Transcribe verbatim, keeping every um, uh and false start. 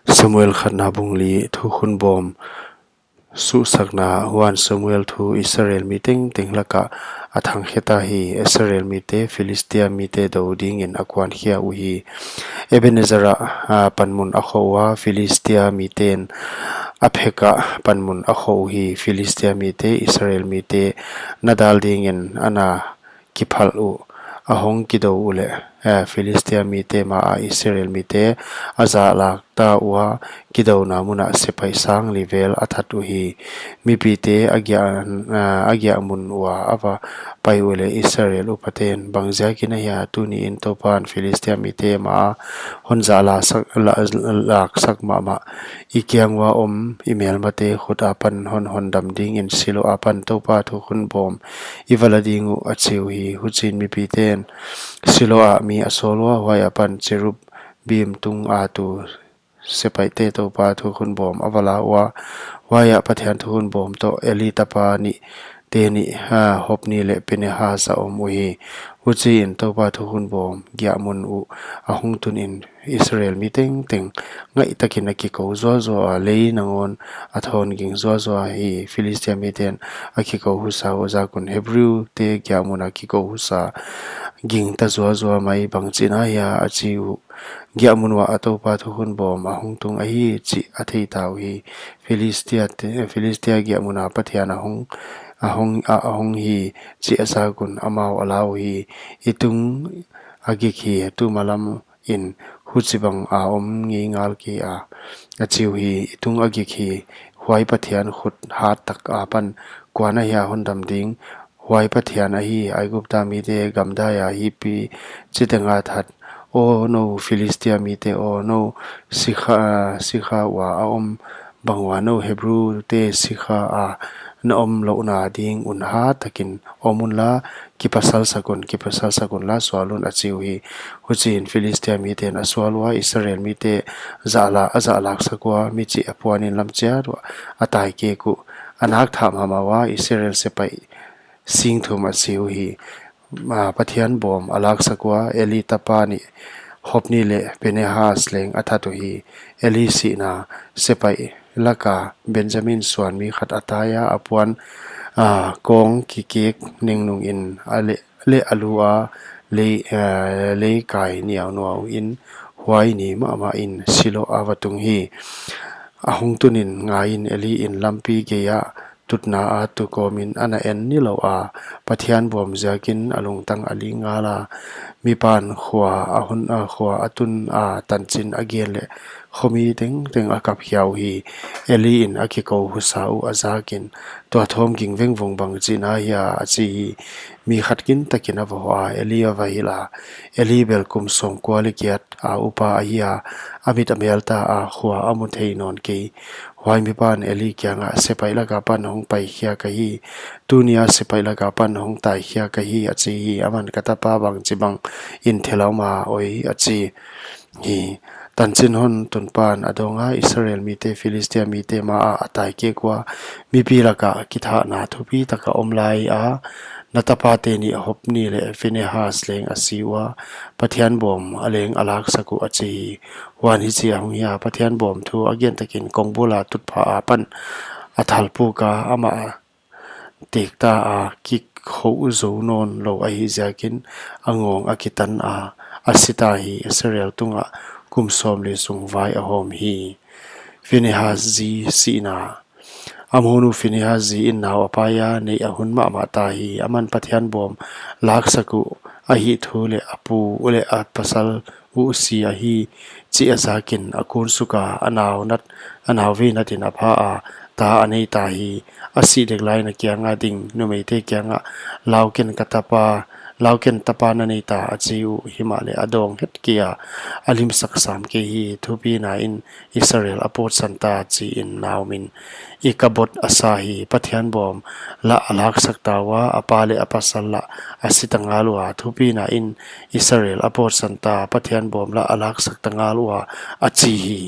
Samuel khatna bung li. Thukhun bawm suhsakna. Huan Samuel thu Israel mi tengteng lakah a thang khe ta hi. Israel mite Philistia mite dou dingin a kuankhia uhi. Ebenezer ah, ah, panmun a khoh ua, Philistia miten Aphek ah panmun a khoh uhi. Philistia mite Israel mite na dal dingin a na kiphal uh a hong kidou uleh, eh, Philistia mite ma ah Israel mite a zahlak ta ua, kidouna mun ah sepaih sang li vel a that uhi. Mipite a giah, eh, a giahmun ua a va pai uleh Israel upaten, "Bangziakin ahia tuniin Toupan Philistia mite ma ah hon zahlak sak, la, lak sak mahmah? I kiang ua om i melmate khut apan hon hondam dingin Silo apan Toupa thukhun bawm i va la ding uh," a chi uhi. Huchiin mipiten Silo ah mi a sawl ua, huai apan cherub bim tung a tu sepaihte Toupa thukhun bawm a va la ua, huai ah Pathian thukhun bawm toh Eli tapa nih te nih, ha, Hopni leh Pinehas a om uhi. Huchiin Toupa thukhun bawm giahmun uh a hong tunin Israel mi tengteng ngaihtakin a kikou zuazua, lei nangawn a thawn ging zuazua hi. Philistia miten a kikou husa uh a zak un, "Hebru te giahmun a kikou husa ging ta zuazua mai, bangchi'n ahia?" a chi uh. Giahmun uah Toupa thukhun bawm a hong tung ahi chih a thei ta uhi. Philistia te, Philistia giahmun a Pathian a hong, a hong, a, a hong hi chih a zak un amau a la uhi. "I tung a gik hi, tu malam in huchibang a om ngei ngal kei a," a chi uhi. "I tung a gik hi, huai Pathian khut hat tak apan kua'n ahia hondam ding? Huai Pathian ahi, Aigupta mite gamdai a hipi chiteng a that. Aw nou Philistia mite, aw nou sikha, sikha ua a om bang ua nou Hebru te sikha a na om louhna ding un hat takin om unla, kipasal sak un, kipasal sak unla, sual un," a chi uhi. Huchiin Philistia miten a sual ua, Israel mite zahla, a zahlak sak ua, michih a puanin lam chiat uah a tai kek uh. A nak thah mahmah ua, Israel sepaih sing thum a si uhi. Ma, Pathian bawm a lak sak ua, Eli tapa nih Hopni leh Pinehas leng a that uhi. Eli sihna. Sepaih laka Benjamin suan mi khat a tai a, a puan, a, kawng kikek ningnungin a leh, leh a lu a, lei, a, lei kai niaunuau in, huai ni mahmah in Silo a va tung hi. A hong tunin, ngaiin, Eli in lampi gei ah tutna a tu kawmin a na en nilou a, Pathian bawm ziakin a lungtang a ling ngal a. Mipan khua a hun, a, khua a tun a, tanchin a gen leh khomi tengteng a kap khia uhi. Eli in a kikou husa uh a zakin, "Tua thawm ging vengvung bangchi'n ahia?" a chi hi. Mi khat kintakin a va hoh a, Eli a va hilh a. Eli bel kum sawmkua leh giat a upa ahi a, a mit a mel ta a, khua a mu thei nawn kei. Huai mipan Eli kiangah, "Sepaih laka pan hong pai khiak ahi. Tunia sepaih laka pan hong tai khiak ahi," a chi hi. Aman, "Ka tapa, bangchibang in thil a om a, oi?" a chi hi. Tanchin hon tunpan a dawng a, Israel mite Philistia mite ma ah a tai kek ua, mipi laka kithahna thupi taka om lai a, na tapate nih Hopni leh Finehas leng a si ua, Pathian bawm a leng a lak sak uh, a chi hi. Huan hichi a hong hi a, Pathian bawm thu a gen takin kawng bula tutphah apan a thalpuk a, amah tekta a, kikhou zou nawn lou ahih ziakin a ngawng a kitan a, a si ta hi. Israel tungah kum sawmli sung vai a hawm hi. Finehas zi sihna. Amonu Finehas zi in nau a pai a, neih a hun mahmah ta hi. Aman Pathian bawm lak sak uh ahih thu leh a pu leh a pasal uh si ahi chih a zakin a kun suk a, a nau nat, a nau vei natin a pha a, ta a nei ta hi. A sih dek lai in a kianga ding numeite kiangah, "Lau ken, ka tapa, lau ken, tapa na nei ta," a chi uh. Himahleh a dawng het kei a, a limsak sam kei hi. Thupina in Israel a pawtsan ta, chiin nau min Ikabod a sa hi. Pathian bawm lah a lak sak ta ua, a pa leh a pasal lah a si ta ngal ua. Thupina in Israel a pawtsan ta, Pathian bawm lah a lak sak ta ngal ua, a chi hi.